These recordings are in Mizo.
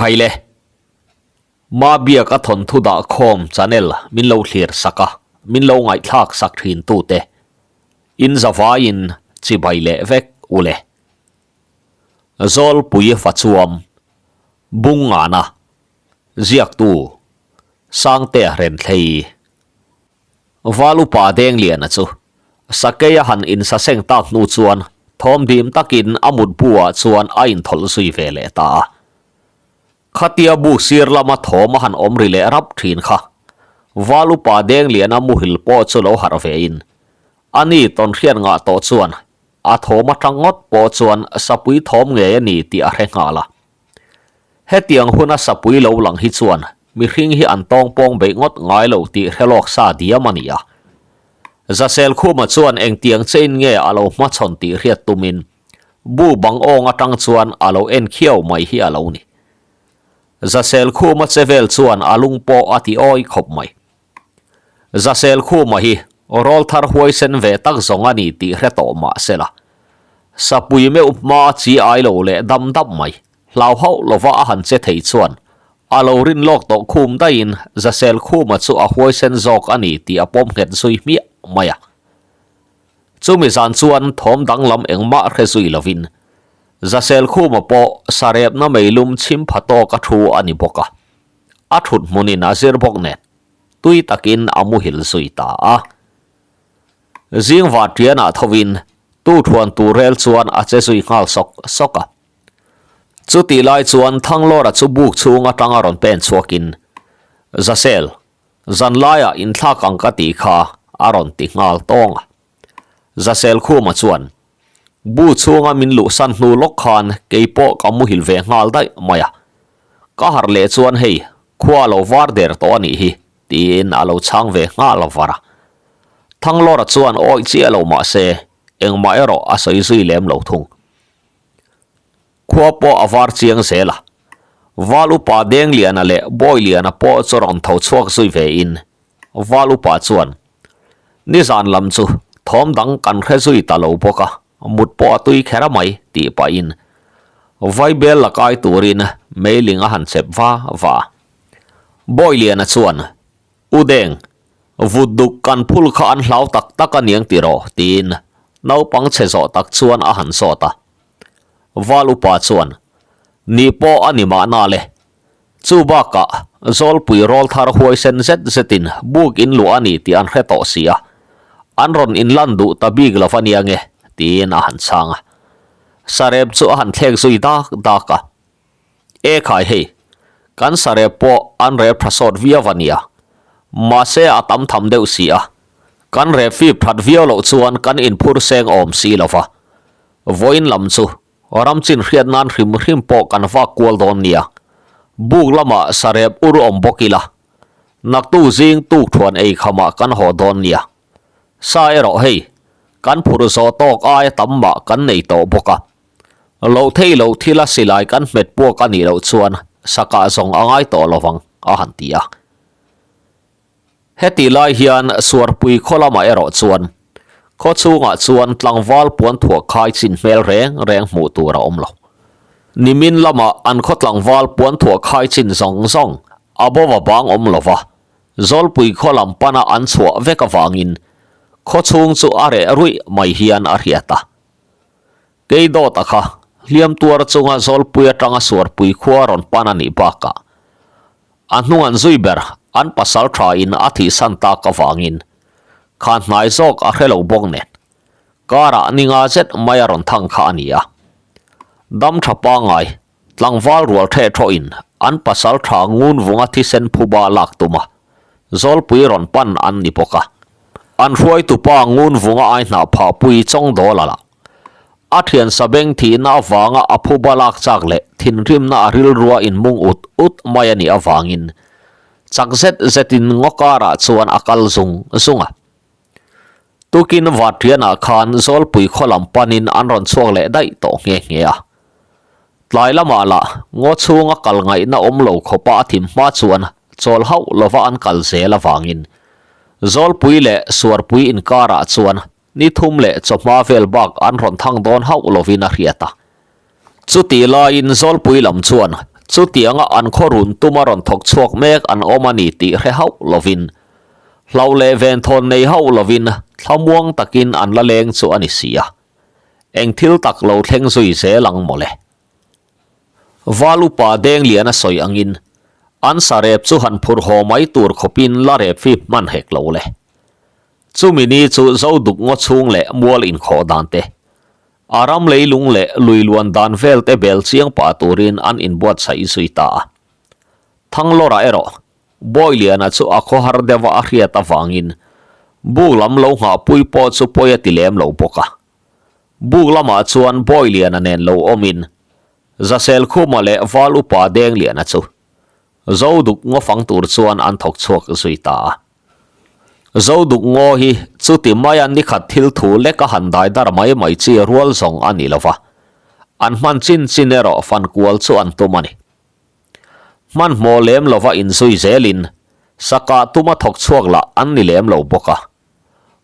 Khaile, Mabiak a thawnthu dah khawm channel min lo thlir sak a, min lo ngaihthlak sak thin tute in zavaiin chibai leh vek ule. Zawlpui Fachuam, Bungngana, Ziaktu, Sangtea Renthlei. Val upa Dengliana chu Sakei a han insaseng tak hnu chuan thawm dim takin a mutbu ah chuan a inthawlh zui ve leh ta a. Khatia bu sir lama thawm a han awm ri leh rap thin kha Val upa Dengliana muhil pawh chu lo harh ve in ani tawnhriat ngah tawh chuan a thawm atang ngawt pawh chuan sapui thawm ngei a ni tih a hre nghal a. Hetiang huna sapui lo lang hi chuan mihring hi an tawngpawng beih ngawt ngai lo tih hre lawk sa diam a ni a. Zaselkhuma chuan engtiang chein nge a lo hmachhawn tih hriat tumin bu bang awng atang chuan a lo en khiau mai hi a lo ni. Zaselkhuma che vel chuan a lung pawh a ti awi khawp mai. Zaselkhuma hi rawlthar huaisen ve tak zawng a ni tih hre tawh mah sela, sapui meuh hma chi ai lo leh dam dap mai, hlau hauh lova a han che thei chuan a lo rin lawk tawh khum daihin Zaselkhuma chu a huaisen zawk a ni tih a pawm nghet zui hmiah mai a. Chumi zan chuan thawm danglam engmah hre zui lovin Zaselkhuma pawh sarepna meilum chhim pha tawk a thu a ni bawk a. A thut hmunin a zir bawk nen tui takin a muhil zui ta a. Zing vartianah thovin tu thuan tur rel chuan a che zui nghal sawk sawk a. Chutih lai chuan Thanglawra chu buk chhung atanga rawn pen chhuakin, Zasel, zanlaiah inthlak ang ka tih kha a rawn ti nghal tawng a. Zasel Khuma chuan, Bu chhunga min luhsan hnu lawk khan kei pawh ka muhil ve nghal daih mai a. Ka harh leh chuan hei, khua a lo var der tawh a nih hi, tiin a lo chhang ve nghal var a. Thanglawra chuan awih chiah lo mah se, engmah erawh a sawi zui lem lo thung. Khua pawh a var chiang zel a. Val upa Dengliana leh Bawiliana pawh chu rawn tho chhuak zui ve in, Val upa chuan, Nizan lam chu thawm dang kan hre zui ta lo bawk a, mut pawh a tui kher a mai, tih pahin Vaibel la kai turin meiling a han chep va va. Bawiliana chuan, U Deng, vut duk kan phul kha an hlau tak tak a niang tiraw? tiin naupang chhe zawh tak chuan a han zawt a. Val upa chuan, Ni pawh a ni mahna le, Chu bakah, Zawlpui rawlthar huaisen zet zetin buk in luah a ni tih an hre tawh si a, an rawn inlan duh ta bik lo va nia nge, tiin a han chhang a. Sarep chu a han thlek zui dak dak a. E khai hei, kan sarep pawh an rep tha sawt viau a nia, mahse a tam tham deuh si a, kan rep fip that viau loh chuan kan inphur seng awm si lo va, vawiin lam chu Ram chin hriat nan hrim hrim pawh kan vak kual dawn nia. Buk lamah sarep ur awm bawk ila. Naktu zing tuk thuan ei khamah kan haw dawn nia. Sa erawh hei, kan phur zawh tawk aia tam mah kan nei tawh bawk a. Loh thei loh thila silai kan hmet puak a nih loh chuan sakah zawng a ngai tawh lovang, a han ti a. Heti lai hian Suarpui khaw lamah erawh chuan khaw chhungah chuan tlangval puan thuah khai chin hmel reng reng hmuh tur a awm lo. Nimin lamah an khaw tlangval puan thuah khai chin zawng zawng a bova bang awm lo va, Zawlpui khaw lam pana an chhuah vek avangin khaw chhung chu a reh ruih mai hian a hriat a. Kei dawta kha hliam tuar chunga Zawlpui atanga Suarpui khua rawn pan a nih bakah A hnung an zui ber, an pasal tha in a thihsan tak avangin kha hnai zawk a hre lo bawk nen karah ni nga zet mai a rawn thang kha a ni a. Dam tha pangai, tlangval rual theh thawhin an pasal tha ngun vunga thisen phuba lak tum a, Zawlpui rawn pan an ni bawk a. An hruaitupa ngun vunga ai hnah phahpui chawng dawl a lah. A thian sabeng thihna avanga a phuba lak chak leh thinrimna a rilrua inmung ut ut mai a nih avangin chak zet zetin ngaw karah chuan a kal zung zung a. Tukin Vartianah khan Zawlpui khaw lam panin an rawn chhuak leh daih tawh nghe nghe a. Tlai lamah lah ngaw chhunga kal ngaihna awm lo khawpa a thim hma chuan chawl hauh lova an kal zel avangin Zawlpui leh Suarpui inkarah chuan Ni thum leh chawhma vel bak an rawn thang dawn hauh lovin a hriat a. Chutih laiin Zawlpui lam chuan Chutianga an khaw run tuma rawn thawk chhuak mek an awm a ni tih hre hauh lovin, hlauh leh venthawn nei hauh lovin thlamuang takin an la leng chu a ni si a. Eng thil tak lo thleng zui zel ang mawle. Val upa Dengliana sawi angin an sarep chu han phur haw mai tur khawpin la rep fip hman hek lo le. Chumi ni chu Zoduk ngaw chhung leh mual inkhawh dan te, a ram leilung leh lui luan dan vel te bel chiang pah turin an inbuatsaih zui ta a. Thanglawra erawh Bawiliana chu a khawhar deuha a hriat avangin buk lam lo nghahpui pawh chu pawi a ti lem lo bawk a. Buk lamah chuan Bawiliana nen lo awmin Zaselkhuma leh Val Upa Dengliana chu Zoduk ngaw fang tur chuan an thawk chhuak zui ta a. Zoduk ngaw hi chuti maia nikhat thil thu lek a han dai dar mai mai chi rual zawng a ni lo va, an hman chin chin erawh fan kual chu an tum a ni. Hmanhmawh lem lova inzui zelin sakah tuma thawk chhuak lah an ni lem lo bawk a.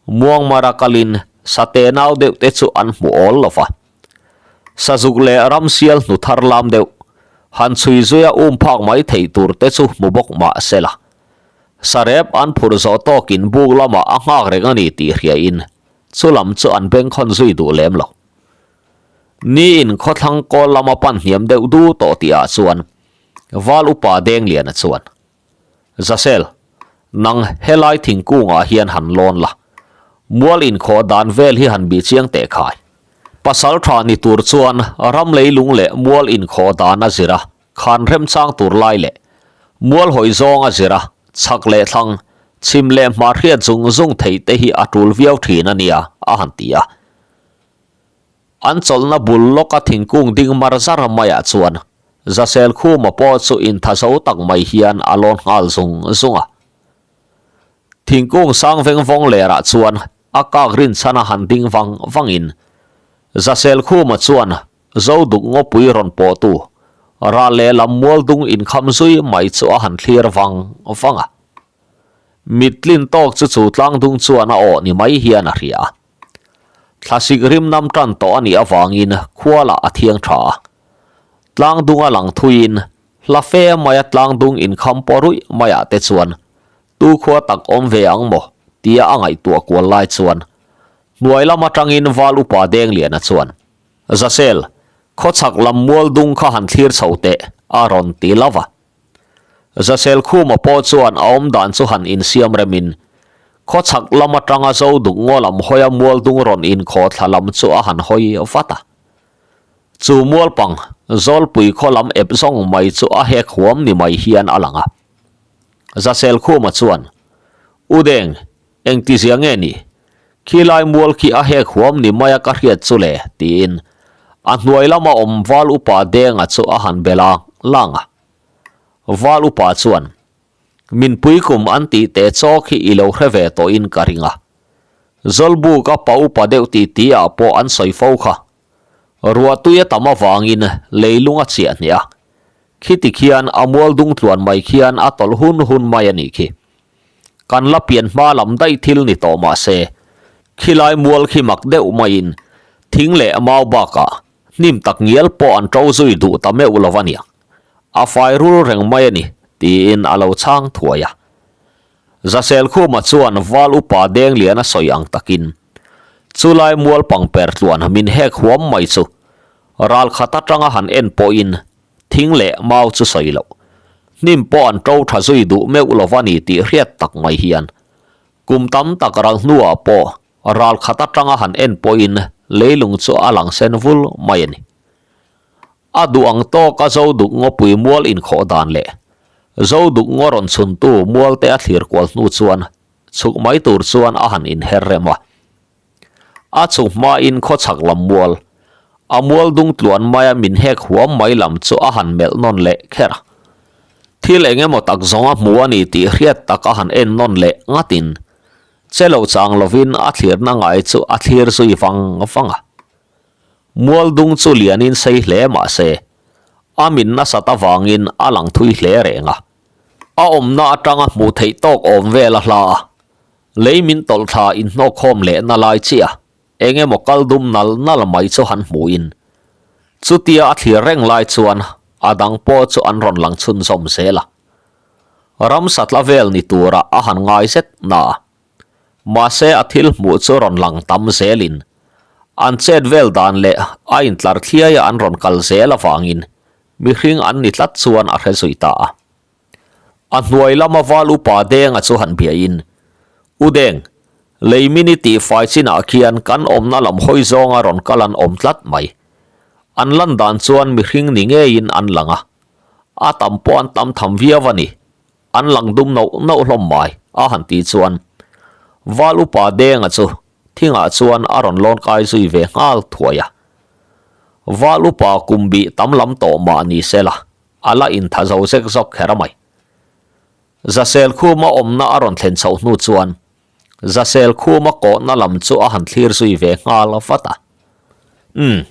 Muangmara kalin sate nau deuh te chu an hmu awl lo va. Sazuk leh ramsial hnu thar lam deuh, han chhui zuia um phak mai theih tur te chu hmu bawk mah se la. Sarep an phur zawh tawkin buk lamah a nghak reng a ni tih hriain chu lam chu an bengkhawn zui duh lem lo. Niin khawthlang kawl lama pan hniam deuh du tawh tihah chuan Val Upa Dengliana chuan, Zasel, nang helai thingkungah hian han lawn la, mual inkhawh dan vel hi han bih chiang teh khai. Pasal tha ni tur chuan ram leilung leh mual inkhawh dan a zir a, khan remchang tur lai leh mual hawi zawng a zir a, chhak leh thlang, chhim leh hmar hriat zung zung theih te hi a tul viau thin a nia, a han ti a. An chawlhna bul lawka thingkung ding mar zar maiah chuan Zasel Khuma pawh chu intha zo tak mai hian a lawn nghal zung zung a. Thingkung sang veng vawng lerah chuan a kak rinchhana han ding vang vangin Zasel Khuma chuan Zoduk ngawpui rawn pawhtu ral lehlam mual dung inkham zui mai chu a han thlir vang vang a. Mittlin tawk chu chu tlang dung chuan a awh ni mai hian a hria a. Thlasik rim nam tan tawh a nih avangin khua lah a thiang tha a. Tlang dunga lang thuiin hla fe maia tlang dung inkham pawh ruih maiah te chuan tu khua tak awm ve ang maw tia a ngaihtuah kual lai chuan hnuai lam atangin Val Upa Dengliana chuan Zasel, khawchhak lam mual dung kha han thlir chho teh a rawn ti lo va. Zasel Khuma pawh chuan a awm dan chu han insiam remin, khawchhak lam atanga zo duk ngaw lam hawia mual dung rawn inkhawh thla lam chu a han hawi vat a. Chu mual pang, Zawlpui khaw lam ep zawng mai chu a hek huam ni mai hian a lang a. Zasel Khuma chuan, U Deng, engtizia nge ni? Khilai mual khi a hek huam ni maia ka hriat chu le, tiin a hnuai lama awm Val Upa Denga chu a han bel a, lang a. Val Upa chuan, Min pui kum an tih teh chawk hi i lo hre ve tawhin ka ring a. Zawlbuk a pa upa deuh tih tih ah pawh an sawi fo kha. Ruahtui a tam avangin leilung a chiah hneh a. Khiti khian a mual dung tluan mai khian a tawlh hun hun mai a nih khi. Kan la pian hma lam daih thil ni tawh mah se, khilai mual khi mak deuh maiin thing leh mau bakah hnim tak ngial pawh an ṭo zui duh ta meuh lo a nia. A fai rul reng mai a ni, tiin a lo chhang thuai a. Zaselkhuma chuan Val Upa Dengliana sawi ang takin, Chulai mual pangper tluan min hek huam mai chu ral khat atanga han en pawhin Thing leh mau chu sawi loh. Hnim pawh an ṭo ṭha zui duh meuh lo va ni tih hriat tak mai hian kum tam tak ral hnuah pawh ral khat aṭanga han en pawhin leilung chu a lang sen vul mai a ni. A duh ang tawka Zoduk ngawpui mual inkhawh dan leh Zoduk ngaw rawn chhuntu mualte a thlir kual hnu chuan chhuk mai tur chuan a han inher rem a. A chhuk hmain khawchhak lam mual, a mual dung tluan maia min hek huam mai lam chu a han melh nawn leh kher a. Thil eng emaw tak zawng a hmu a ni tih hriat tak a han en nawn leh ngatin, che lo chang lovin a thlirna ngai chu a thlir zui vang vang a. Mual dung chu lianin sei hle mah se, a min nasat avangin a lang thui hle reng a. A awmna atanga hmuh theih tawk awm vel a hla a. Lei min tawlh thla inhnawkkhawm leh na lai chiah eng emaw kal dum nal nal mai chu han hmuhin chutia a thlir reng lai chuan a dang pawh chu an rawn lang chhunzawm zel a. Ramsa tla vel ni tura a han ngai zet na a. Mahse a thil hmuh chu rawn lang tam zelin an chet vel dan leh a intlar thliaia an rawn kal zel avangin mihring an ni tlat chuan a hre zui ta a. A hnuai lama val upa Denga chu han biain, U Deng, lei mini tihfai chinah khian kan awmna lam hawi zawnga rawn kal an awm tlat mai. An lan dan chuan mihring ni ngeiin an lang a, a tam pawh an tam tham viau a ni, an lang dum nauh nauh hlawm mai, a han tih chuan val upa Denga chu thingah chuan a rawn lawn kai zui ve nghal thuai a. Val upa kum bih tam lam tawh mah ni sela, A la intha zo zek zawk kher a mai. Zasel khuma awmna a rawn thlen chhoh hnu chuan Zasel khuma kawhna lam chu a han thlir zui ve nghal vat a. Umm,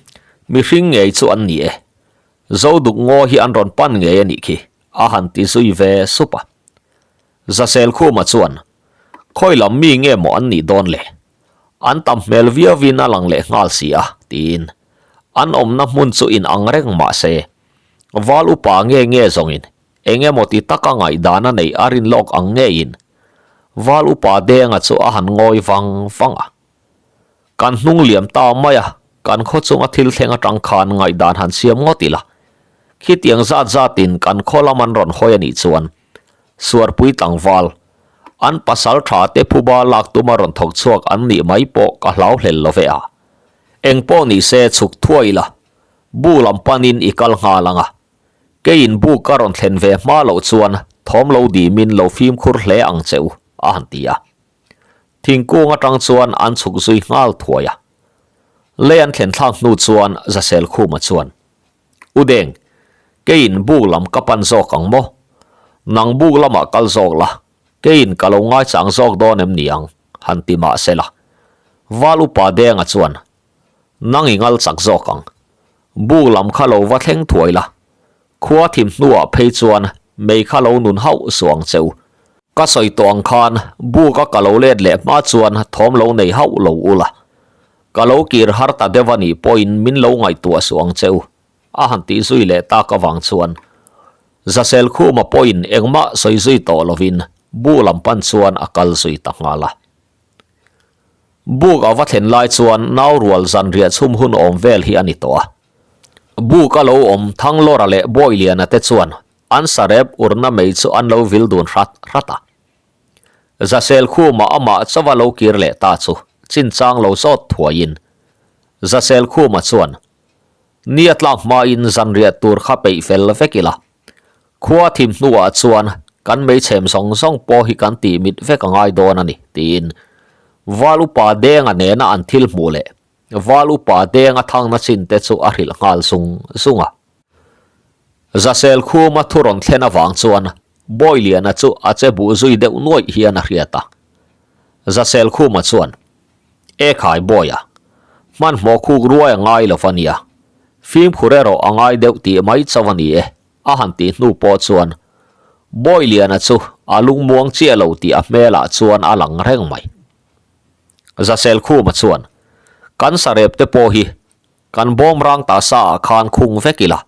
mihring ngei chu an ni e. Zoduk ngaw hi an rawn pan ngei a nih khi, a han ti zui ve sup a. Zasel khuma chuan, Khawi lam mi nge maw an nih dawn le? An tam hmel viauin a lang leh nghal si a, tiin an awmna hmun chu in ang reng mah se, Val upa nge nge zawngin eng emaw ti taka ngaihdan a neih a rin lawk ang ngeiin Val upa Denga chu a han ngawi vang vang a. Kan hnung liam ta mai a, kan khaw chunga thil thleng atang khan ngaihdan han siam ngawt ila. Khitiang zat zatin kan khaw lam an rawn hawi a nih chuan Suarpui tlangval, an pasal tha te phuba lak tuma rawn thawk chhuak an nih mai pawh ka hlau hlel lo ve a. Eng pawh ni se chhuk thuai ila, bu lam panin i kal nghal ang a. Keiin bu ka rawn thlen ve hma loh chuan thawm lo dimin lo fimkhur hle ang che u, a han ti a. Thingkung atang chuan an chhuk zui nghal thuai a. Lei an thlen thlak hnu chuan Zaselkhuma chuan, U Deng, keiin buk lam ka pan zawk ang maw? Nang buk lamah kal zawk la, keiin ka lo ngaichang zawk dawn em ni ang? han ti mah se la. Val upa Denga chuan, Nang i ngal chak zawk ang. Buk lam kha lo va thleng thuai la. Khua thim hnuah phei chuan mei kha lo nun hauh suh ang che u. Ka sawi tawh ang khan buk a ka lo let leh hma chuan thawm lo nei hauh lo u la. Ka lo kir har ta deuh a nih pawhin min lo ngaihtuah suh ang che u, a han tih zui leh tak avang chuan Zasel Khuma pawhin engmah sawi zui tawh lovin bu lam pan chuan a kal zui ta nghal a. Buk a va thlen lai chuan nau rual zanriah chhum hun awm vel hi a ni tawh a. Buk a lo awm Thanglawra leh Bawiliana te chuan an sarep urna mei chu an lo vil dun hrat hrat a. Zasel Khuma amah chauha lo kir leh ta chu chinchang lo zawt thuaiin Zasel Khuma chuan, Ni a tlak hmain zanriah tur kha peih fel vek ila. Khua thim hnuah chuan kan meichhem zawng zawng pawh hi kan tih mit vek a ngai dawn a ni, tiin Val upa Denga nena an thil hmuh leh Val upa Denga thangna chin te chu a hrilh nghal zung zung a. Zasel Khuma thu rawn thlen avang chuan Bawiliana chu a che buh zui deuh nuaih hian a hriat a. Zasel Khuma chuan, E khai Bawia, hmanhmawh khuk ruai a ngai lo va nia, fimkhur erawh a ngai deuh tih mai chauh a ni e, a han tih hnu pawh chuan Bawiliana chu a lungmuang chiah lo tih a hmelah chuan a lang reng mai. Zasel Khuma chuan, Kan sarep te pawh hi Kan bawm rang ta sa ah khan khung vek ila,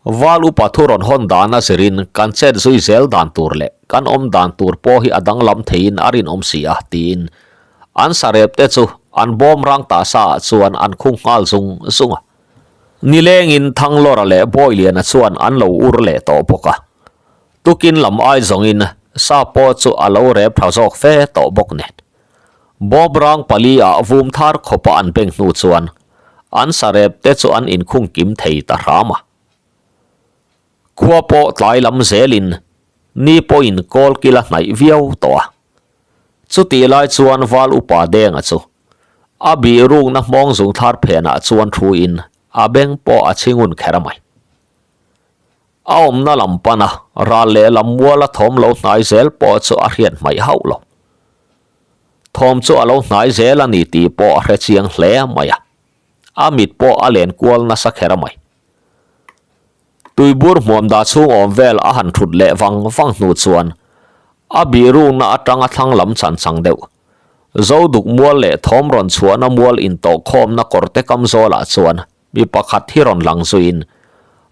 Val upa thu rawn hawn dan a zirin kan chet zui zel dan tur leh kan awm dan tur pawh hi a danglam theiin a rinawm si a, tiin an sarep te chu an bawm rang ta sa ah chuan an khung nghal zung zung a. Nilengin Thanglawra leh Bawiliana chuan an lo ur leh tawh bawk a, tukin lam ai zawngin sa pawh chu a lo rep tha zawk fe tawh bawk nen. Bawmrang pali ah vum thar khawpa an beng hnu chuan an sarep te chu an inkhung kim thei ta hram a. Khua pawh tlai lam zelin ni pawhin kawl kil a hnaih viau tawh a. Chutih lai chuan Val Upa Denga chu a bih rukna hmawng zung thar phenah chuan thu in a beng pawh a chhingun kher a mai. A awmna lam pana ral leh lam muala thawm lo hnai zel pawh chu a hriat hmaih hauh lo. Thawm chu a lo hnai zel a ni tih pawh a hre chiang hle mai a, a mit pawh a len kual nasa kher mai. Tuibur hmuam dah chhung awm vel a han thut leh vang vang hnu chuan a bihrukna atanga thlang lam chan chang deuh. Zoduk mual leh thawm rawn chhuahna mual intawhkhawmna kawrte kam zawlah chuan Mi pakhat hi rawn lang zuiin,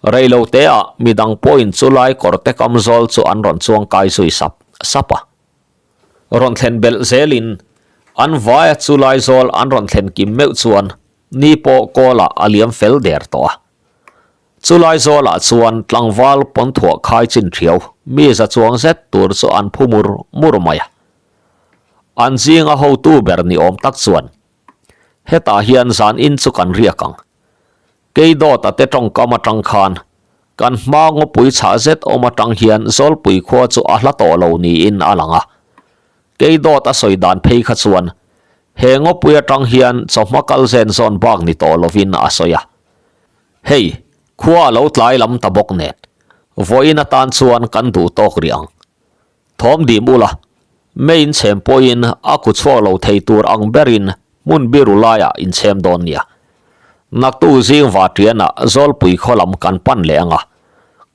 Rei lo teah midang pawhin chulai kawrte kam zawl chu an rawn chuang kai zui sap sap a. Rawn thlen belh zelin an vaia chulai zawl an rawn thlen kim meuh chuan ni pawh kawlah a liam fel der tawh a. Chulai zawlah chuan tlangval pawnthuah khai chin thiau mi za chuang zet tur chu an phu mur mur mai a. An zinga hotu ber ni awm tak chuan, Hetah hian zan in chu kan riak ang. Kei dawt a te tawngkam atang khan kan hma ngawpui chhah zet awm atang hian Zawlpui khua chu a hla tawh lo niin a lang a. Kei dawt a sawi dan phei kha chuan he ngawpui atang hian chawhma kal zen zawn bak ni tawh lovin a sawi a. Hei, khua a lo tlai lam ta bawk nen, vawiin atan chuan kan duh tawk rih ang. Thawm dim ula, mei inchhem pawhin a ku chhuak lo thei tur ang berin hmun biru laiah inchhem dawn nia. Naktu zing Vatianah Zawlpui khaw lam kan pan leh ang a,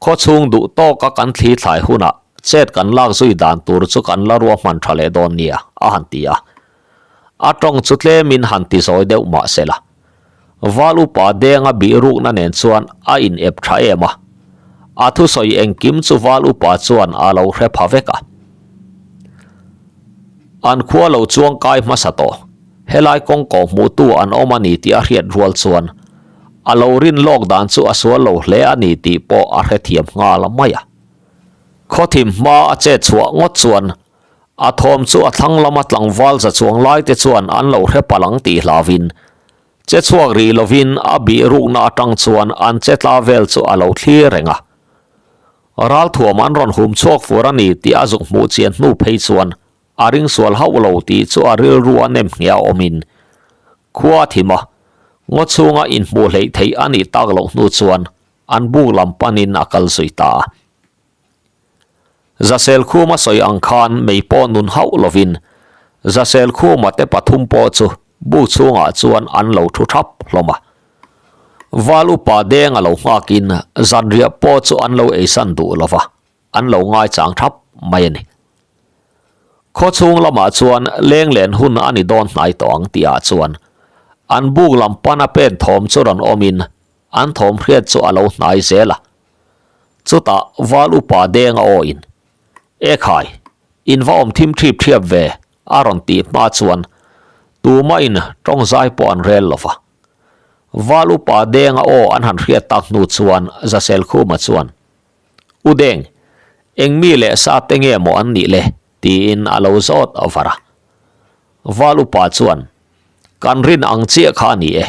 khaw chhung duh tawka kan thli thlai hunah chet kan lak zui dan tur chu kan la ruahman tha leh dawn nia, a han ti a. A tawng chu tlemin han ti zawi deuh mah se la. Val upa Denga bih rukna nen chuan a in ep tha em a. A thusawi engkim chu Val upa chuan a lo hre pha vek a. An khua lo chuang kai hmasa tawh. Helai kawng kawh hmuhtu an awm a ni tih a hriat rual chuan a lo rin lawk dan chu a sual lo hle a ni tih pawh a hrethiam nghal mai a. Khawthim hma a chet chhuah ngawt chuan A thawm chu a thlang lama tlangval za chuang lai te chuan an lo hre palh ang tih hlauvin, che chhuak rih lovin a bih rukna atang chuan an che tla vel chu a lo thlir reng a. Ralthuam an rawn hum chhuak fur a ni tih a zuk hmuh chian hnu phei chuan a ring sual hauh lo tih chu a rilru a nem ngheh a awmin khua a thim a, ngaw chhunga inhmuh hleih theih a nih tak loh hnu chuan an buk lam panin a kal zui ta a. Zasel Khuma sawi ang khan mei pawh nun hauh lovin Zasel Khuma te pathum pawh chu bu chhungah chuan an lo thu thap hlawm a. Val upa deng a lo nghakin zanriah pawh chu an lo eisan duh lova, an lo ngaichang thap mai a ni. Khaw chhung lamah chuan leng len hun a ni dawn hnai tawh ang tihah chuan an buk lam pana pen thawm chu rawn awmin an thawm hriat chu a lo hnai zel a. Chutah Val upa deng a awin, E khai, in va awm thim thip thiap ve, a rawn tih hma chuan tumahin tawng zai pawh an rel lo va. Val upa deng a aw an han hriat tak hnu chuan Zaselkhuma chuan, U Deng, eng mi leh sa te nge maw an nih le? tiin a lo zawt var a. Val upa chuan, Kan rin ang chiah kha a ni e.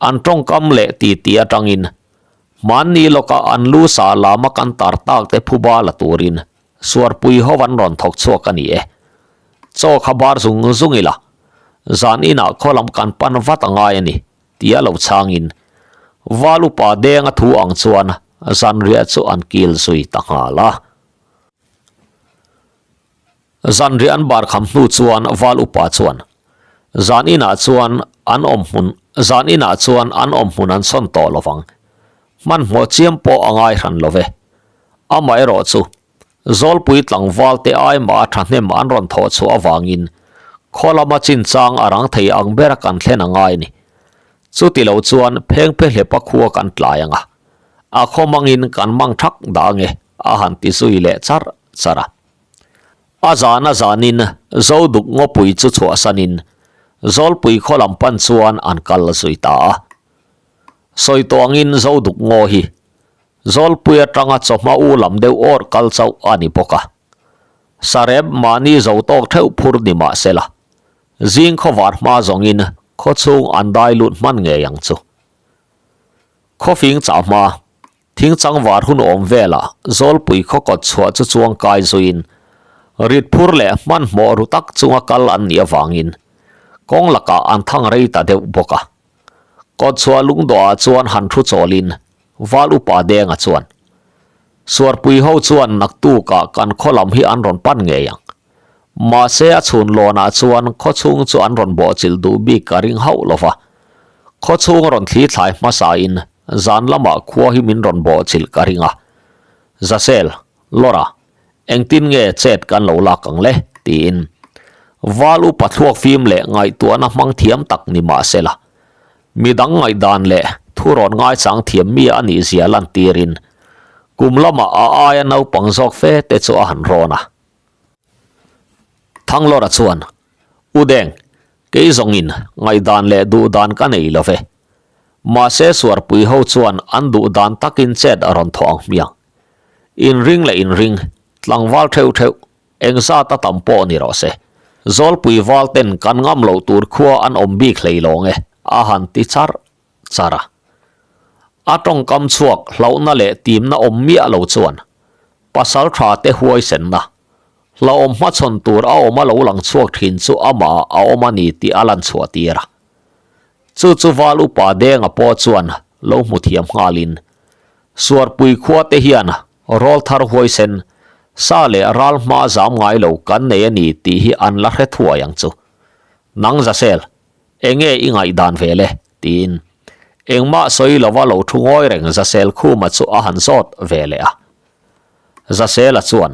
An tawngkam leh titi atangin Hmanni lawka an lu sa lama kan tar tak te phuba la turin Suarpui ho an rawn thawk chhuak a ni e. Chaw kha bar zung zung ila, zan inah khaw lam kan pan vat a ngai a ni, tia lo chhangin Val upa deng a thu ang chuan zanriah chu an kil zui ta nghal a. Zanriah an bar kham hnu chuan Val upa chuan zan inah chuan an awm hmun zan inah chuan an awm hmun an sawn tawh lo vang. Hmanhmawh chiam pawh a ngai hran lo ve. Amaherawh chu Zawlpui tlangval te ai mah a thahnem an rawn thawh chhuah avangin khaw lama chinchang a rang thei ang bera kan thlen a ngai a ni. Chuti lo chuan phengphe hlepa khua kan tlai ang a, a khaw mangin kan mang thak dah ange a han ti zui leh char char a. A zan a zanin Zoduk ngawpui chu chhuahsanin Zawlpui khaw lam pan chuan an kal zui ta a. Sawi tawh angin Zoduk ngaw hi Zawlpui atanga chawhma u lam deuh awr kal chauh a ni bawk a. Sarep mahni zo tawk theuh phur ni mah sela, zing khawvar hma zawngin khaw chhung an dai lut hman ngei ang chu. Khawfing chah hma Thing changvar hun awm velah Zawlpui khaw kawt chhuah chu chuang kai zuiin rit phur leh hmanhmawh ru tak chunga kal an nih avangin kawng lakah an thang rei ta deuh bawk a. Kawt chhuah lungdawhah chuan han thu chawlin Val Upa Denga chuan, Suarpui ho chuan naktukah kan khaw lam hi an rawn pan ngei ang. Mahse a chhun lawnah chuan khaw chhung chu an rawn bawhchilh duh bik ka ring hauh lo va. Khaw chhung rawn thli thlai hmasain zan lamah khua hi min rawn bawhchilh ka ring a. Zasel, Lawra, engtin nge chet kan lo lak ang le? tiin Val upa thluak fim leh ngaihtuahna hmang thiam tak ni mahsela midang ngaihdan leh. thurawn ngaichang thiam mi a nih zia lantirin kum lamah a aia naupang zawk fe te chu a han rawn a. Thanglawra chuan, U Deng, kei zawngin ngaihdan leh duhdan ka nei lo ve. Mahse suarpui ho chuan an duhdan takin chet a rawn thawh ang hmiang. Inring leh inring, tlangval theuh theuh, engzat a tam pawh ni rawh se. Zawlpui val ten kan ngam loh tur khua an awm bik hlei lawng e, a han ti char char a. A tawngkam chhuak hlauhna leh timna awm miah lo chuan pasal tha te huaisenna, hlauhawm hmachhawn tur a awm a lo lang chhuak thin chu amah a awm a ni tih a lan chhuah tir a. Chu chu val upa Denga pawh chuan lo hmu thiam nghalin Suarpui khua te hian rawlthar huaisen, sa leh ral hma zam ngai lo kan nei a ni tih hi an la hre thuai ang chu. Nang Zasel, enge i ngaihdan ve le? tiin engmah sawi lova lo thu ngawi reng Zasel Khuma chu a han zawt ve leh a. Zasela chuan,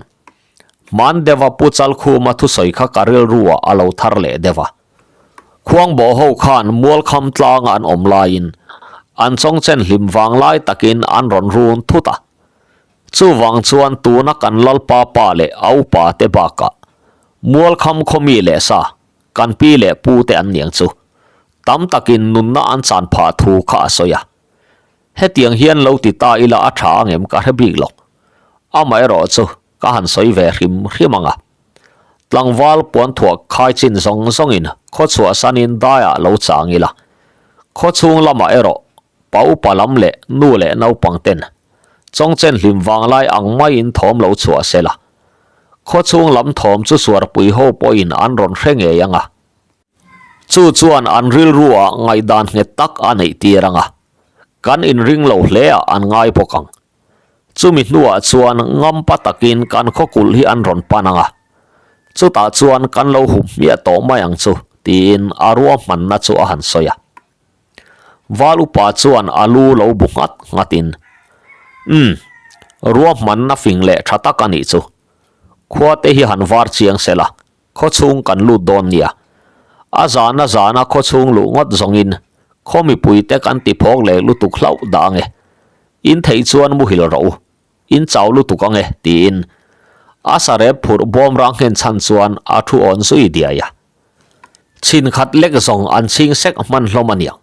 Hman deuha Pu Chalkhuma thusawi kha ka rilruah a lo thar leh deuh a. Khuangbawh ho khan Mualkham tlanga an awm laiin an chawngchen hlim vang lai takin an rawn run thut a. Chuvang chuan tuna kan Lalpa pa leh a upa te bakah Mualkham khawmi leh sa kan pi leh pu te an niang chu tam takin nunna an chan phah thu kha a sawi a. Hetiang hian lo ti ta ila a tha angem ka hre bik lo. Amaherawhchu ka han sawi ve hrim hrim ang a. Tlangval puanthuah khai chin zawng zawngin khaw chhuahsanin daiah lo chang ila. Khaw chhung lamah erawh pa upa lam leh nu leh naupang ten chawngchen hlim vanglai ang maiin thawm lo chhuah se la. Khaw chhung lam thawm chu suarpui ho pawhin an rawn hre ngei ang a. Chu chuan an rilruah ngaihdan nghet tak a neih tir ang a. Kan inring lo hle ah an ngai bawk ang. Chumi hnuah chuan ngampa takin kan khawkulh hi an rawn pan ang a, chutah chuan kan lo hup hmiah tawh mai ang chu, tiin a ruahmanna chu a han sawi a. Val upa chuan a lu lo bu nghat nghatin, Umm, ruahmanna fing leh tha tak a nih chu. Khua te hi han var chiang se la, khawchhung kan lut dawn nia. A zana zana khawchhung luh ngawt zawngin khaw mipuite kan ti phawk leh lutuk hlauh dah ange. In theih chuan muhil rawh u, in chau lutuk ange tiin a sarep phurh bawm rang nghen chhan chuan a thu awn zui diai a. Chhin khat lek zawng an chhing sek hman hlawm aniang.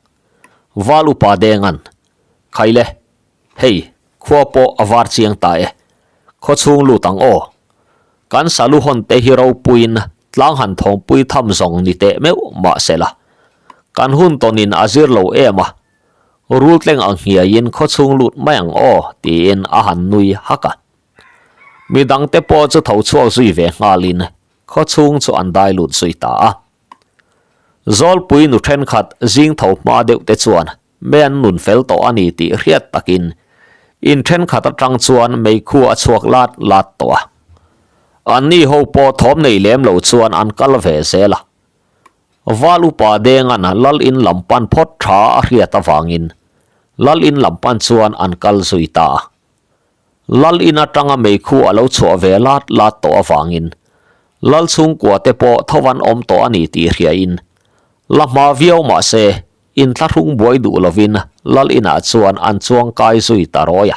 Val upa Dengan, Khaile, hei, khua pawh a var chiang ta e. Khawchhung lut ang aw. Kan salu hawn te hi ropuiin tlang han thawngpui tham zawng ni teh meuh mah se la, kan hun tawnin a zir lo em a, rul tleng ang hniaiin khawchhung lut mai ang aw tiin a han nui hak a. Midang te pawh chu tho chhuak zui ve nghalin khawchhung chu an dai lut zui ta a. Zawlpui nu thenkhat zing tho hma deuh te chuan Mei an nun fel tawh a ni tih hriat takin in thenkhat atang chuan meikhu a chhuak lat lat tawh a. Anni ho pawh thawm nei lem lo chuan an kal ve zel a. Val upa Dengan lal in lam pan phawt tha a hriat avangin lal in lam pan chuan an kal zui ta a. Lal in atanga meikhu a lo chhuah ve lat lat tawh avangin lal chhungkua te pawh tho an awm tawh a ni tih hriain la hma viau mah se Inthlahrung buai duh lovin Lal inah chuan an chuang kai zui ta rawi a.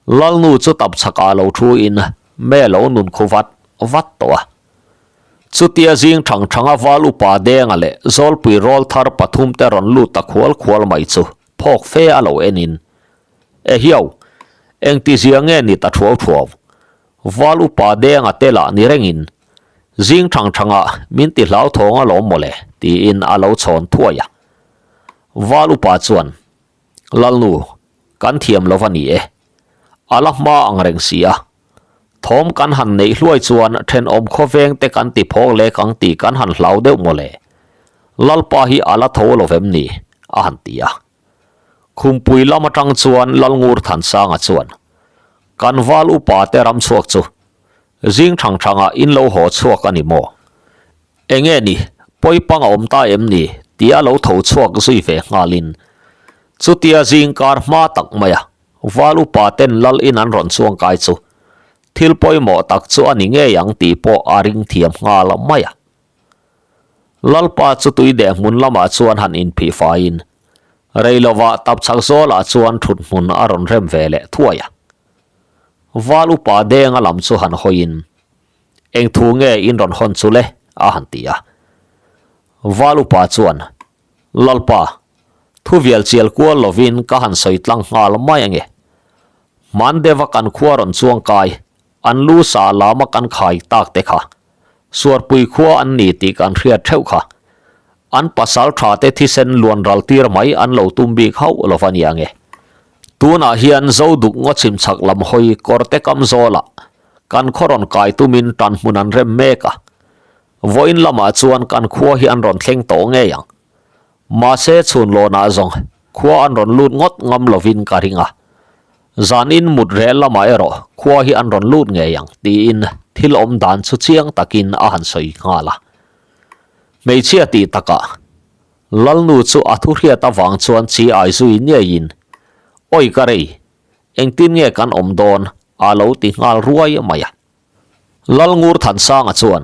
Lalnu chu tap chhakah lo thu in me lo nun khu vat vat tawh a. Chutia zing thang thanga val upa Denga leh Zawlpui rawl thar pathum te rawn lut ta khual khual mai chu phawk fe a lo en in, Ehiau, engtizia nge ni ta thuau thuau? Val upa Denga te lah ni rengin, Zing thang thangah min ti hlauthawng alawm mawle, tiin a lo chhawn thuai a. Val upa chuan, Lalnu, kan thiam lo va ni e. A la hma ang reng si a. Thawm kan han neih hluai chuan thenawm khawveng te kan ti phawk lek ang tih kan han hlau deuh mawle. Lalpa hi a la tho lo vem ni? a han ti a. Khumpui lam atang chuan Lalngur Thansanga chuan, Kan val upa te ram chhuak chu zing thang thangah in lo haw chhuak a ni maw? Enge ni, pawipang a awm ta em ni? tia lo tho chhuak zui ve nghalin chutia zing kar hma tak maia val upa ten lal in an rawn chuang kai chu thil pawimawh tak chu a ni ngei ang tih pawh a ring thiam nghal mai a. Lalpa chu tui deh hmun lamah chuan han inphih faiin. Rei lovah tapchhak zawlah chuan thut hmun a rawn rem ve leh thuai a. Val upa Denga lam chu han hawiin, Eng thu nge in rawn hawn chu le? a han ti a. Val upa chuan, Lalpa, thu vial chial kual lovin ka han sawi tlang nghal mai ange. Hman deuha kan khua rawn chuang kai, an lu sa lama kan khai tak te kha. Suarpui khua an ni tih kan hriat theuh kha. An pasal tha te thisen luan ral tir mai an lo tum bik hauh lo va nia nge. Tunah hian Zoduk ngaw chhim chhak lam hawi kawrte kam zawlah kan khaw rawn kai tumin tan hmun an rem mek a. Vawiin lamah chuan kan khua hi an rawn thleng tawh ngei ang. Mahse chhunlawnah zawng khua an rawn lut ngawt ngam lovin ka ring a. Zanin mut reh lamah erawh khua hi an rawn lut ngei ang tiin thil awm dan chu chiang takin a han sawi nghal a. Hmeichhia tih takah Lalnu chu a thu hriat avang chuan chi ai zui niaiin, Awi ka rei, engtin nge kan awm dawn? a lo ti nghal ruai mai a. Lalngur Thansanga chuan,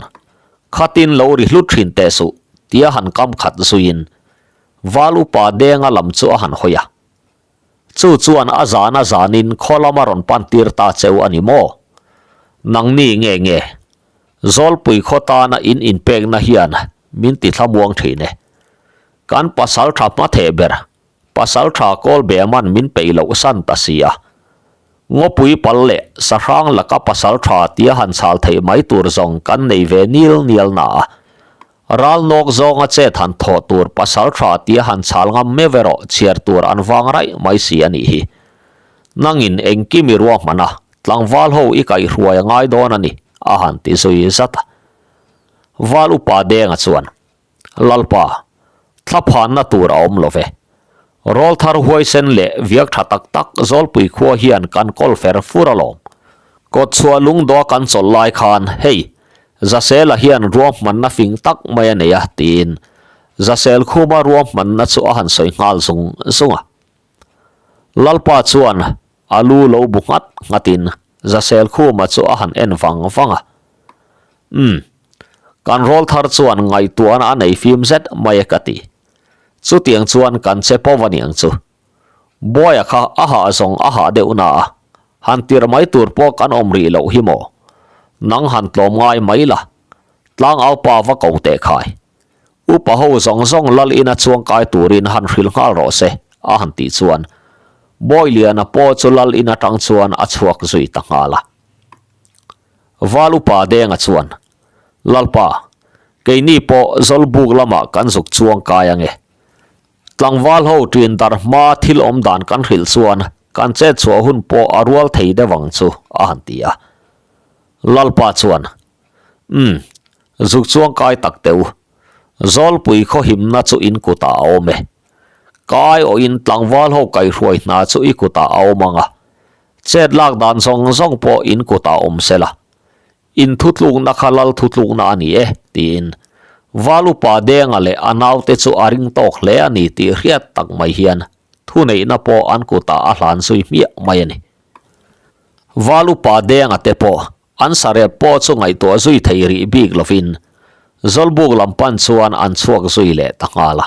Khatin lo ri hlut thin teh suh, tia han kam khat zuiin Val upa Denga lam chu a han hawi a. Chu chuan a zan a zanin khaw lama rawn pan tir ta cheu a ni maw? Nangni nge nge? Zawlpui khaw tana in inpekna hian min ti thlamuang thin e. Kan pasal tha hma theh ber, pasal tha kawl be man min peih loh san ta si a. Ngawpui pal leh sahrang laka pasal tha tia han chhal theih mai tur zawng kan nei ve nil nial na a. Ral nawk zawnga chet han thawh tur pasal tha tia han chhal ngam meuh erawh chhiar tur an vang raih mai si a nih hi. Nangin engkim i ruahman a, tlangval ho i kaihhruai a ngai dawn a ni, a han ti zui zat a. Val upa Denga chuan, Lalpa, thlaphanna tur a awm lo ve. Rawlthar huaisen leh viak tha tak tak Zawlpui khua hian kan kawl fer fur alawm. Kawtchhuah lungdawh a kan chawlh lai khan, hei, Zasela hian ruahmanna fing tak mai a nei a, tiin Zasel khuma ruahmanna chu a han sawi nghal zung zung a. Lalpa chuan a lu lo bu nghat nghatin Zasel khuma chu a han en vang vang a. Umm, kan rawlthar chuan ngaihtuahna a nei fim zet mai e ka ti. Chutiang chuan kan che pawh va niang chu. Buaia kha a hah zawng a hah deuh na a, han tir mai tur pawh kan awm rih loh hi maw? Nang han tlawm ngai mai la, tlangau pa va ko teh khai. Upa ho zawng zawng lal ina chuang kai turin han hrilh nghal rawh se, a han tih chuan Bawiliana pawh chu lal in atang chuan a chhuak zui ta nghal a. Val upa Denga chuan, Lalpa, keini pawh Zawlbuk lamah kan zuk chuang kai ange. Tlangval ho ṭin dar hma thil awm dan kan hrilh chuan kan chet chhuah hun pawh a rual thei deuh ang chu, a han ti a. Lalpa chuan, Umm, zuk chuang kai tak teh u. Zawlpui khawhimna chu in kutah a awm e. Ka aiawhin tlangval ho kaihruai hna chu i kutah a awm ang a. Chet lak dan zawng zawng pawh in kutah awm se la. In thutlukna kha lal thutlukna a ni e, tiin Val upa Denga leh a naute chu a ring tawk hle a ni tih hriat tak mai hian thuneihna pawh an kutah a hlan zui hmiah mai a ni. Val upa Denga te pawh an sarep pawh chu ngaihtuah zui thei rih bik lovin Zawlbuk lam pan chuan an chhuak zui leh ta nghal a.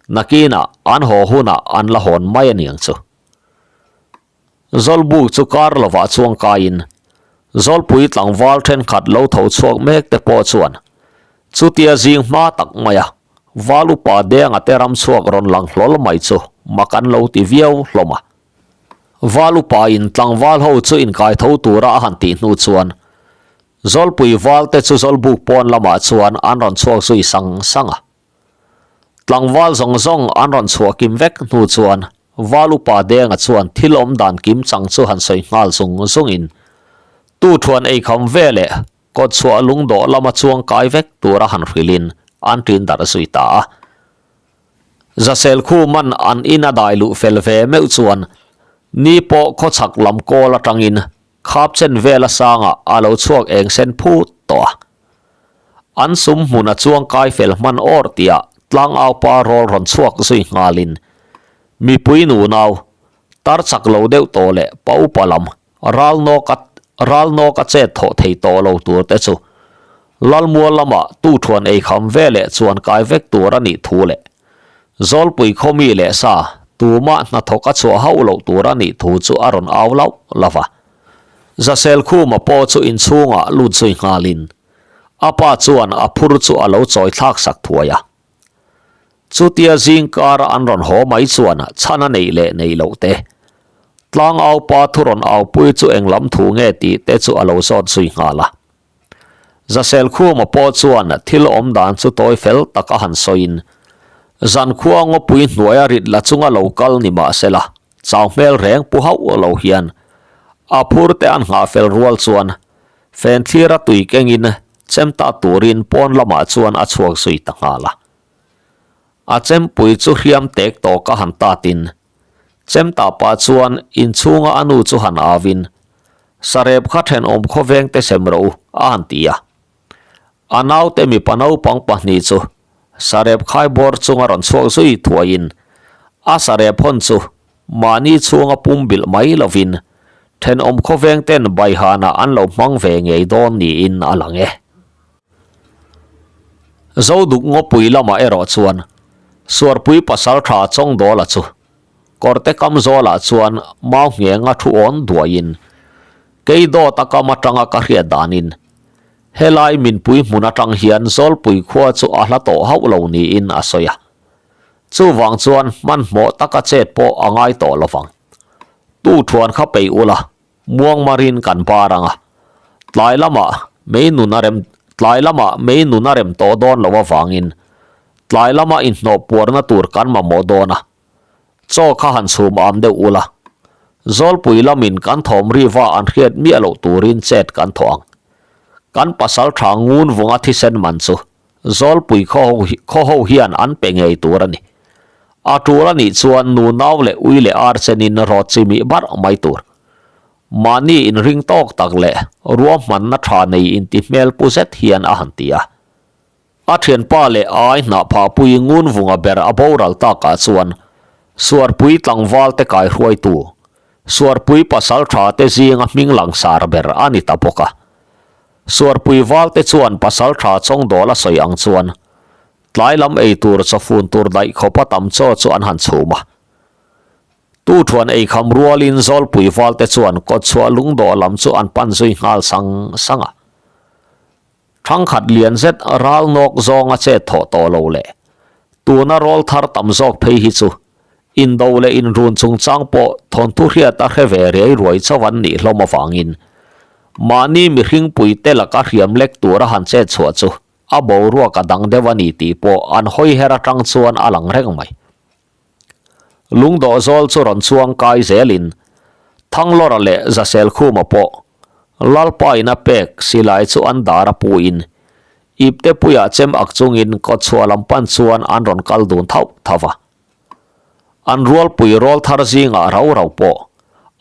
Nakinah an haw hunah an la hawn mai a niang chu. Zawlbuk chu kar lovah chuang kaiin Zawlpui tlangval thenkhat lo tho chhuak mek te pawh chuan chutia zing hma tak maia Val upa Denga te ram chhuak rawn lang hlawl mai chu mak an lo ti viau hlawm a. Val upa in tlangval ho chu inkai tho tura a han tih hnu chuan Zawlpui val te chu Zawlbuk pawn lamah chuan an rawn chhuak zui sang sang a. Tlangval zawng zawng an rawn chhuah kim vek hnu chuan Val upa Denga chuan thil awm dan kim chang chu han sawi nghal zung zungin tu thuan ei kham ve leh kawt chhuah lungdawh lama chuang kai vek tura han hrilhin an ṭin darh zui ta a. Zasel khuman an in a dai luh fel ve meuh chuan ni pawh khawchhak lam kawl aṭangin khap chen vela sangah a lo chhuak eng sen phut tawh a. An sum hmuna chuang kai fel hman awr tihah tlangaupa rawl rawn chhuak zui nghalin mipui nunau tar chak lo deuh tawh leh pa upa lam ral nawk a ral nawk a chet thawh thei tawh lo tur te chu Lalmual lamah tu thuan ei kham ve leh chuan kai vek tur a nih thu leh. Zawlpui khaw mi leh sa tumah hnathawk a chhuah hauh loh tur a nih thu chu a rawn au lauh lauh a. Zaselkhuma pawh chu inchhungah lut zui nghalin a pa chuan a phur chu a lo chawi thlak sak thuai a. Chutia zing kara an rawn haw mai chuan chhan a neih leh neih loh te, tlangau pa thu rawn aupui chu eng lam thu nge tih te chu a lo zawt zui nghal a. Zaselkhuma pawh chuan thil awm dan chu tawi fel tak a han sawiin, Zankhua ngawpui hnuaia rit la chunga lo kal ni mah sela, chau hmel reng pu hauh lo hian a phur te an nghah fel rual chuan fen thlira tui kengin chem ta turin pawn lamah chuan a chhuak zui ta nghal a. A chempui chu hriam tek tawk a han tatin chem ta pah chuan inchhunga a nu chu han auin, Sarep kha thenawm khawveng te sem rawh u, a han ti a. A naute mipa naupang pahnih chu sarep khaibawr chunga rawn chhuak zui thuaiin a sarep hawn chu mahni chhunga pum bilh mai lovin thenawm khawveng ten Baihanah an lo hmang ve ngei dawn niin a lang e. Zoduk ngawpui lamah erawh chuan Suarpui pasaltha Chawngdawla chu Kawrte kam zawlah chuan mau nghenga thu awn duaiin kei dawt a kam atanga ka hriat danin helai minpui hmun atang hian Zawlpui khua chu a hla tawh hauh lo niin a sawi a. Chuvang chuan hmanhmawh taka chet pawh a ngai tawh lovang. Tu thuan kha peih ula, muangmarin kan bar ang a. Tlai lamah mei nun a rem tlai lamah mei nun a rem tawh dawn loh avangin tlai lama inhnawh puarna tur kan mamawh dawn a. Chaw kha han chhum am deuh ula, Zawlpui lamin kan thawm riva an hriat miah loh turin chet kan thawh ang. Kan pasal tha ngun vunga thisen man chu Zawlpui khaw ho hian an pe ngei tur a ni. A tul a nih chuan nu nau leh ui leh ar chenin rawt chimih barh mai tur. Mahni inring tawk tak leh ruahmanna tha nei inti hmel pu zet hian a han ti a. A thianpa leh ai hnah phahpui ngun vunga ber a boral takah chuan Suarpui tlangval te kaihruaitu, Suarpui pasal tha te zinga hming langsar ber a ni ta bawk a. Suarpui val te chuan pasal tha Chawngdawla sawi ang chuan tlai lam ei tur chawfun tur daih khawpa tam chaw chu an han chhum a. Tu thuan ei kham rualin Zawlpui val te chuan kawtchhuah lungdawh lam chu an pan zui nghal sang sang a. Thangkhat lian zet ral nawk zawnga chet thawh tawh lo leh tuna rawl thar tam zawk phei hi chu indo leh inrun chungchang pawh thawnthu hriat a hre ve riai ruai chauh an nih hlawm avangin mahni mihring puite laka hriam lek tura han chet chhuah chu a boruak a dang deuh a ni tih pawh an hawi her atang chuan a lang reng mai. Lungdawh zawl chu rawn chuang kai zelin Thanglawra leh Zaselkhuma pawh Lalpa in a pek silai chu an dar a puin iptepuiah chem ak chungin kawtchhuah lam pan chuan an rawn kal dun thauh thauh a. An rualpui rawl thar zingah rau rau pawh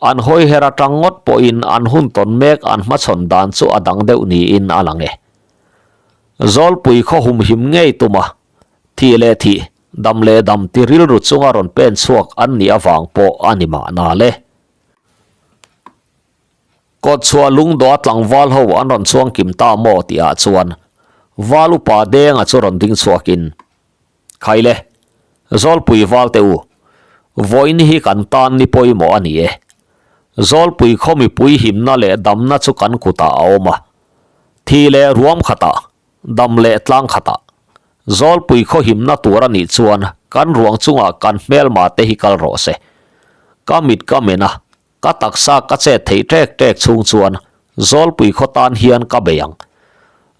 an hawi her atang ngawt pawhin an hun tawn mek an hmachhawn dan chu a dang deuh niin a lang e. Zawlpui khaw humhim ngei tuma Thih leh thih, dam leh dam ti rilru chunga rawn pen chhuak an nih avang pawh a ni mahna le. Kawtchhuah lungdawh a tlangval ho an rawn chuang kim ta maw tih ah chuan Val upa Denga chu rawn ding chhuakin, Khaile, Zawlpui val te u, vawiin hi kan tan ni pawimawh a ni e. Zawlpui khaw mipui himna leh damna chu kan kutah a awm a, thih leh ruam khatah Dam leh tlang khatah Zawlpui khawhimna tur a nih chuan kan ruang chungah kan hmelma te hi kal rawh se. Ka mit ka men a, ka taksa ka chet theih ṭek ṭek chhung chuan Zawlpui khaw tan hian ka bei ang.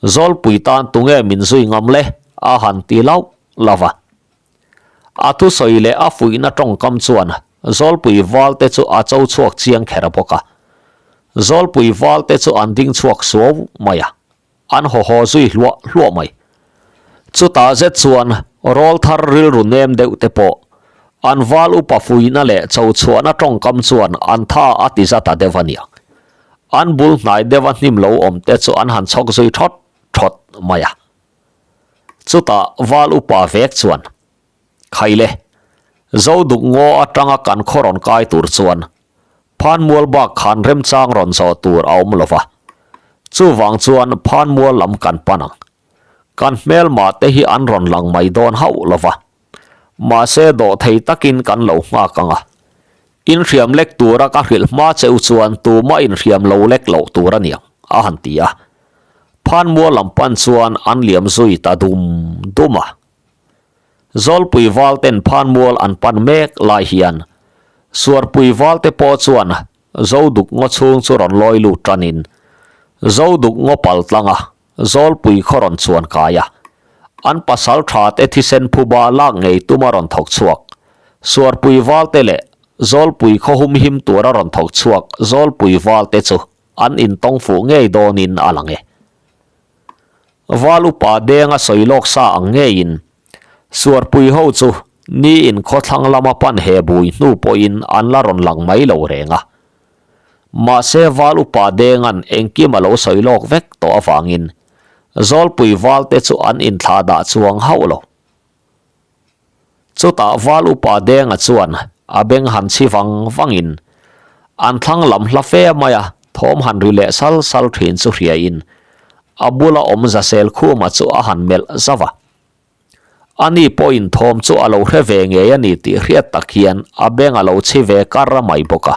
Zawlpui tan tunge min zui ngam le? a han ti lauh lauh a. A thusawi leh a fuihna tawngkam chuan Zawlpui valte chu a cho chhuak chiang kher bawk a. Zawlpui valte chu an ding chhuak suau mai a. An haw haw zui hluah hluah mai. Chutah zet chuan rawl thar rilru nem deuh te pawh an val upa fuihna leh cho chhuahna tawngkam chuan an tha a ti za ta deuh a nia. An bul hnai deuh a hnim lo awm te chu an han chhawk zui thawt thawt mai a. Chutah val upa vek chuan, Khaile, Zoduk ngaw atanga kan khaw rawn kai tur chuan Phanmual bak khan remchang rawn zawh tur a awm lo va, chuvang chuan Phanmual lam kan pan ang. Kan hmelmah te hi an rawn lang mai dawn hauh lo va. Mahse dawhthei takin kan lo nghak ang a. Inhriam lek tura ka hrilh hma che u chuan tumah inhriam lo lek loh tur a niang, a han ti a. Phanmual lam pan chuan an liam zui ta dum dum a. Zawlpui valten Phanmual an pan mek lai hian Suarpui valte pawh chuan Zoduk ngaw chhung chu rawn lawi lut tanin Zoduk ngaw pal tlanga Zawlpui khaw rawn chuan kai a. An pasal tha te thisen phuba lak ngei tuma rawn thawk chhuak Suarpui valte leh Zawlpui khaw humhim tura rawn thawk chhuak Zawlpui valte chu an intawng fuh ngei dawnin a lang e. Val upa Denga sawi lawk sa ang ngeiin Suarpui ho chu ni in khawthlang lama pan he bui hnu pawhin an la rawn lang mai lo reng a. Mahse Val upa Denga'n engkim a lo sawi lawk vek tawh avangin Zawlpui valte chu an inthlah dah chuang hauh lo. Chutah Val upa Denga chuan a beng han chhi vang vangin an thlang lam hla fe mai a, thawm han ri leh sal sal thin chu hriain a bula awm Zasel Khuma chu a han melh zauh a. Ani pawhin thawm chu a lo hre ve ngei a ni tih hriat tak hian a beng a lo chhi ve kar mai bawk a.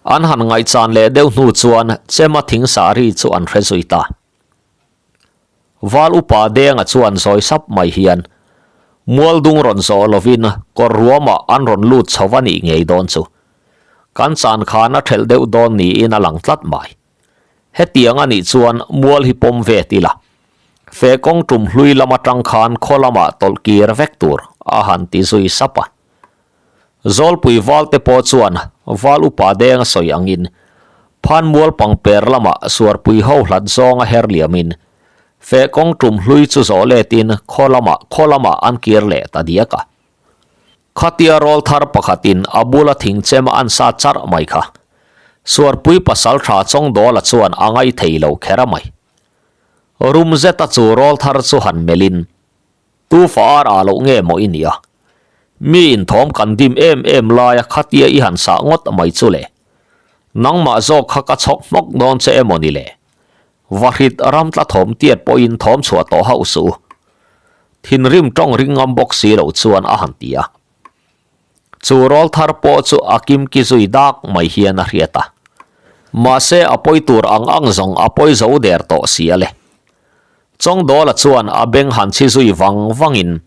An han ngaihchan leh deuh hnu chuan Chema thingsa ri chu an hre zui ta. Val upa Denga chuan zawi sap mai hian Mualdung rawn zawh lovin kawr ruamah an rawn lut chho a nih ngei dawn chu. Kan chan khan a thelh deuh dawn niin a lang tlat mai. Hetiang a nih chuan mual hi pawm ve ti la. Feh kawng tum hlui lam atang khan khaw lamah tawlh kir vek tur a han ti zui sap a. Zawlpui valte pawh chuan Val upa deng a sawi angin Phanmual pangper lamah suarpui ho hlat zawnga her liamin feh kawng tum hlui chu zawh letin khaw lamah khaw lamah an kir leh ta diak a. Khatia rawl thar pakhatin a bula thing chem an sa charh mai kha. Suarpui pasal tha Chawngdawla chuan a ngai thei lo kher a mai. Rum zeta chu rawl thar chu han melhin Tu fa ar ah loh nge maw i nia? Mi inthawm kan dim em em laia khatia i han sah ngawt mai chu le. Nangmah zawk kha ka chhawk hmawk dawn che emaw ni le? Vahrit ram tla thawm tiat pawhin thawm chhuah tawh hauh suh u. Thinrim tawng ring ngam bawk si lo chuan a han ti a. Chu rawl thar pawh chu a kimki zui dak mai hian a hriat a. Mahse a pawi tur ang ang zawng a pawi zo der tawh si a le. Chawngdawla chuan a beng han chhi zui vang vangin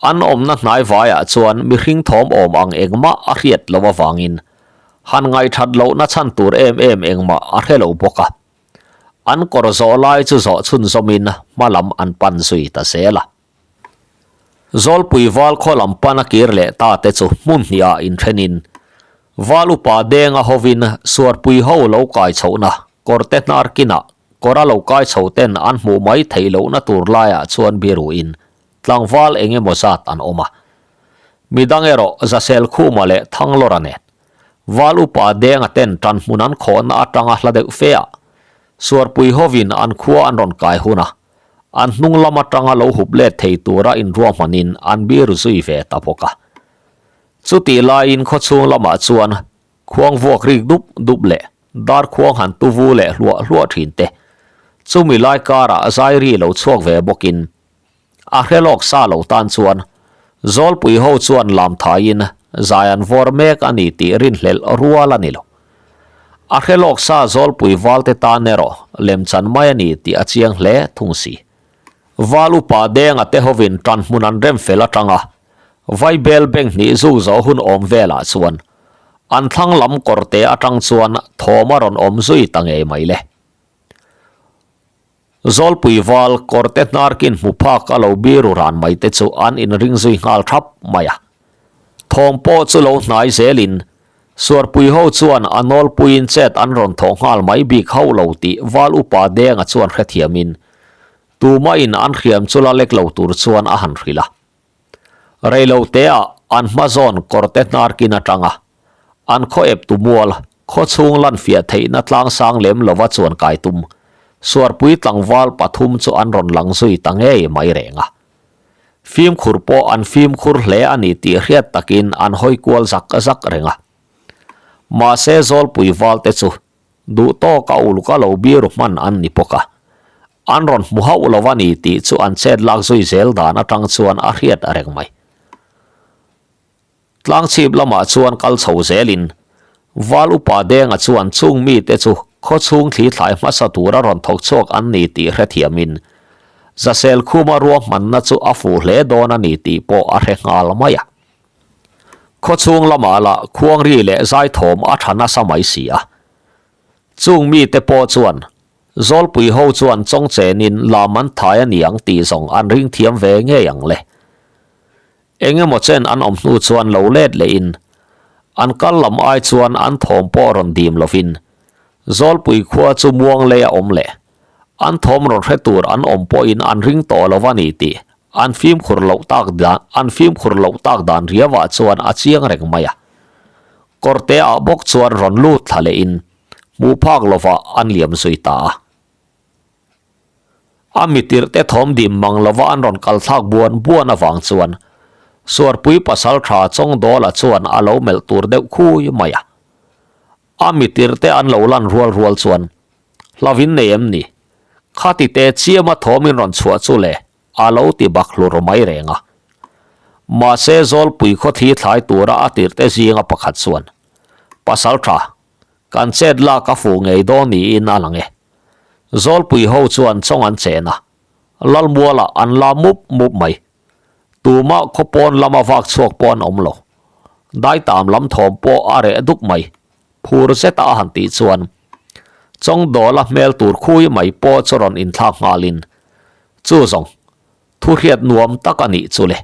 an awmna hnai vaiah chuan mihring thawm awm ang engmah a hriat loh avangin han ngaihthat lohna chhan tur em em engmah a hre lo bawk a. An kawr zawh lai chu zawh chhunzawmin hma lam an pan zui ta zel a. Zawlpui val khaw lam pan a kir leh ta te chu hmun hniah inthenin Val upa Denga hovin Suarpui ho lo kai chhohna kawrte hnar kinah Kawra lo kai chho ten an hmuh mai theih lohna tur laiah chuan biruin tlangval eng emaw zat an awm a. Midang erawh Zasel Khuma leh Thanglawra nen Val upa Denga ten tan hmun an khawhna atanga hla deuh fe ah Suarpui hovin an khua an rawn kai hun a, an hnung lam atanga lo hup let thei tura inruahmanin an biru zui ve ta bawk a. Chutih laiin khawchhung lamah chuan Khuang vuak rik dup dup leh dar khuang han tu vu leh hluah hluah thin te, chumi lai karah zai ri lo chhuak ve bawkin a hre lawk sa lo tan chuan Zawlpui ho chuan lam thaiin zai an vawr mek a ni tih rinhlelh rual a ni lo. A hre lawk sa Zawlpui valte tan erawh lemchan mai a ni tih a chiang hle thung si. Val upa Denga te hovin tan hmun an rem fel atanga Vaibel bank hnih zuk zawh hun awm velah chuan an thlang lam kawrte atang chuan thawm a rawn awm zui ta ngei mai le. Zawlpui val kawrte hnarkin hmu phak a lo biru ran mai te chu an inring zui nghal thap mai a. Thawm pawh chu lo hnai zelin Suarpui ho chuan a nawlpuiin chet an rawn thawh nghal mai bik hauh lo tih Val upa Denga chuan hrethiamin tumahin an hriam chu la lek lo tur chuan a han hrilh a. Reiloteah an hma zawn kawrte hnarkin atanga an khaw ep tu mual khaw chhung lan fiah theihna tlang sang lem lova chuan kai tum Suarpui tlangval pathum chu an rawn lang zui ta ngei mai reng a. Fimkhur pawh an fimkhur hle a ni tih hriat takin an hawi kual zak zak reng a. Mahse Zawlpui valte chu duh tawk a uluk a lo biru hman an ni bawk a. An rawn hmu hauh lo a ni tih chu an chet lak zui zel dan atang chuan a hriat reng mai. Tlangchhip lamah chuan kal chho zelin Val Upa Denga chuan chung mite chu khawchhung thli thlai hmasa tura rawn thawk chhuak an ni tih hrethiamin Zasel Khuma ruahmanna chu a fuh hle dawn a ni tih pawh a hre nghal mai a. Khawchhung lamah lah khuangri leh zaithawm a tha nasa mai si a. Chung mite pawh chuan Zawlpui ho chuan chawngchenin lam an thai a ni ang tih zawng an ring thiam ve ngei ang le. Eng emaw chen an awm hnu chuan lo let lehin an kal lam ai chuan an thawm pawh rawn dim lovin Zawlpui khua chu muang lei a awm leh an thawm rawn hre tur an awm pawhin an ring tawh lo a ni tih an fimkhur loh tak dan an fimkhur loh tak dan riauah chuan a chiang reng mai a. Kawrte ah bawk chuan rawn lut thla lehin hmuh phak lovah an liam zui ta a. A mitirh te thawm dim mang lova an rawn kal thlak buan buan avang chuan Suarpui pasal tha Chawngdawla chuan a lo melh tur deuh khui mai a. A mitirh te an lo lan rual rual chuan Hlavin nei em ni? Khati te chiama thawm in rawn chhuah chu le a lo ti bak hlur mai reng a. Mahse Zawlpui khawthli thlai tura a tirh te zinga pakhat chuan Pasal tha Kan chet lak a fuh ngei dawn niin a lang e. Zawlpui ho chuan chawng an chen a, Lalmualah an la mup mup mai. Tumah khaw pawn lama vak chhuak pawh an awm lo. Daitam lam thawm pawh a reh duk mai, phur zeta a han tih chuan Chawngdawla hmel tur khui mai pawh chu rawn inthlak nghalin, Chu zawng, thu hriat nuam tak a nih chu le.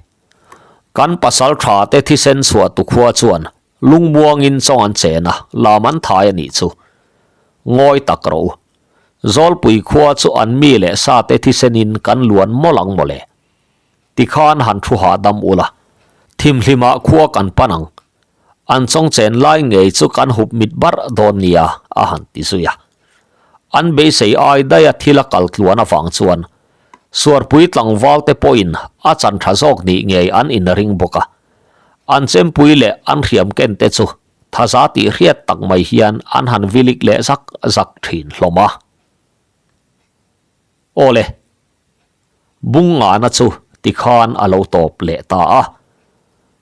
Kan pasal tha te thisen chhuah tu khua chuan Lungmuangin chawng an chen a, lam an thai a nih chu. Ngawi tak rawh u. Zawlpui khua chu an mi leh sa te thisenin kan luan mawlh ang mawle. Tikhan han thu hahdam ula. Thimhlimah khua kan pan ang. An chawng chen lai ngei chu kan hup mit barh dawn nia, a han ti zui a. An beisei ai daia thil a kal tluan avang chuan Suarpui tlangval te pawhin a chan tha zawk nih ngei an inring bawk a. An chempui leh an hriam ken te chu thaza tih hriat tak mai hian an han vilik leh zak zak thin hlawm a. Awle, bung ngahna chu tikhan a lo tawp leh ta a,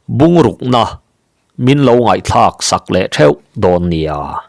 bungrukna min lo ngaihthlak sak leh theuh dawn nia.